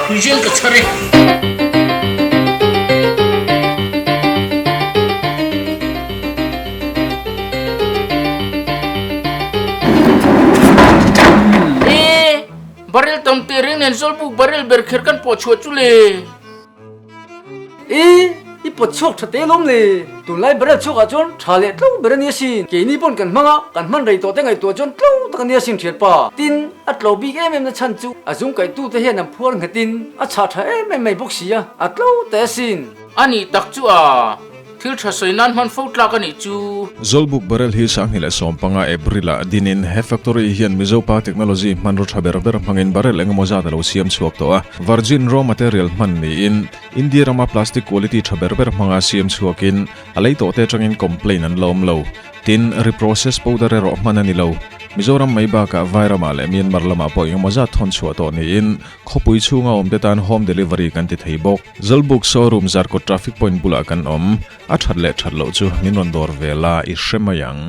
Hruizen ka chhar e. E, barrel tam te reng nen Zawlbuk barrel ber kher kan pawh chhuah chu le. E, i pawt chhuak tha te lawm le. Tunlai barrel chhuak ah chuan tha leh tlo ber a ni asin. Keini pawn kan hmang a, kan hman rei tawh te ngaihtuah chuan tlo tak a ni asin thianpa. Tin, a tlo bik em em na chhan chu a zung kaih tu te hian an phuar nghet in a chhah tha em em mai bawk si a, a tlo teh asin. A nih tak chu a. Thil tha sawi nan hman fo tlak a nih chu. Zawlbuk barrel hi 2015 April-ah dinin he factory hian Mizopa technology hmanraw tha ber ber hmangin barrel engemaw zat a lo siam chhuak tawh a. Virgin raw material hman niin India rama plastic quality tha ber ber hmanga siam chhuakin a lei tawhte atangin complaint an la awm lo. Tin, reprocess powder erawh hman a ni lo. Mizoram mai bakah Vairamah leh Myanmar lamah pawh engemaw zat thawn chhuah tawh niin khawpui chhunga awmte tan home delivery kan ti thei bawk. Zawlbuk showroom Zarkawt traffic point bulah kan awm, a that leh that loh chu min rawn dawr ve la i hre mai ang.